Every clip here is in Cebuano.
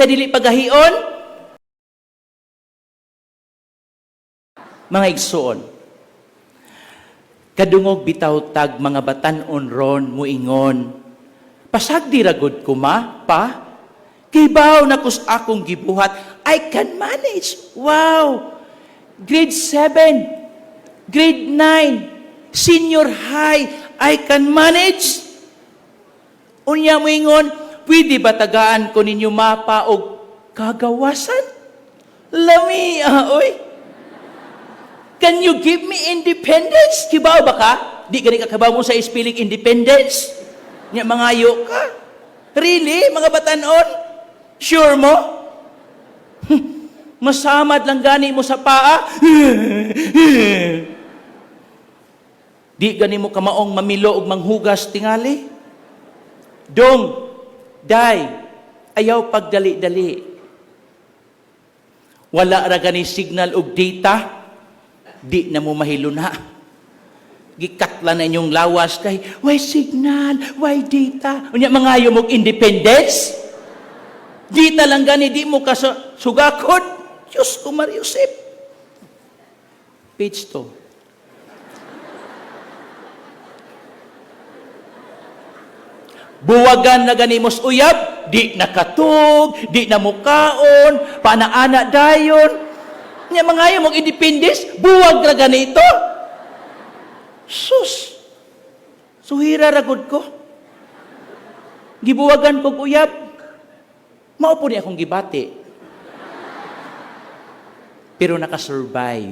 Unsay dili pagahion? Mga igsuon, kadungog bitaw tag mga batan-on ron muingon, pasagdi ra gud ko ma, pa, kibaw na kus akong gibuhat, I can manage. Wow! Grade 7, grade 9, senior high, I can manage. Unya muingon, pwede ba tagaan ko ninyo mapa og kagawasan? Lami, ah, oy. Can you give me independence? Kibaw ba ka? Di gani ka kabaw mo sa spelling independence? Nya mangayo ka? Really, mga batanon? Sure mo? Masamad lang gani mo sa paa. Di gani mo kamaong mamilo og manghugas tingali. Dong, day, ayaw pagdali-dali. Wala ra gani signal og data, di na mo mahiluna. Gikatla na inyong lawas kay, why signal, why data? Unya mangayo mog independence? Dita lang gani, di mo ka sugakod. Diyos ko, Mariusip. Page 2. Buwagan na gani mos uyab, di nakatug, di na mukaon, paana-ana dayon. Nya mangayo mog independence, buwag ra ganito. Sus. Suhira ra gud ko. Gibuwagan kog uyab. Mao po ni akong gibati. Pero nakasurvive.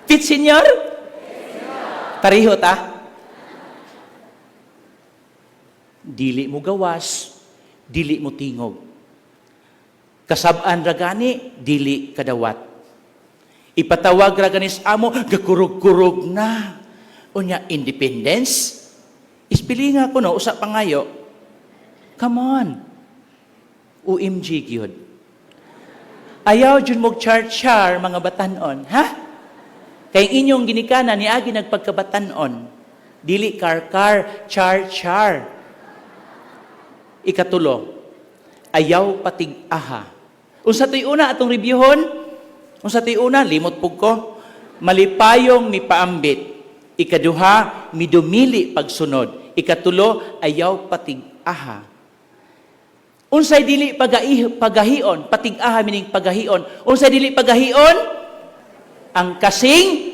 Fit senior? Tariho ta. Dili mo gawas, dili mo tingog. Kasab-an ra gani, dili kadawat. Ipatawag ra gani sa amo, gakurog-kurog na. Unya, independence? Ispilinga ko no, usa pangayo. Come on. OMG gyud. Ayaw jud mog char-char mga batanon, ha? Kay inyong ginikanan niagi nagpagkabatanon. Dili kar-kar, char-char. Ikatulo, ayaw patig-aha. Unsa to'y una atong reviewhon? Unsa to'y una, limot pug ko. Malipayong mipaambit. Ikaduha, midumili pagsunod. Ikatulo, ayaw patig-aha. Unsay dili pagahion, patig-aha meaning pagahion. Unsay dili pagahion? Ang kasing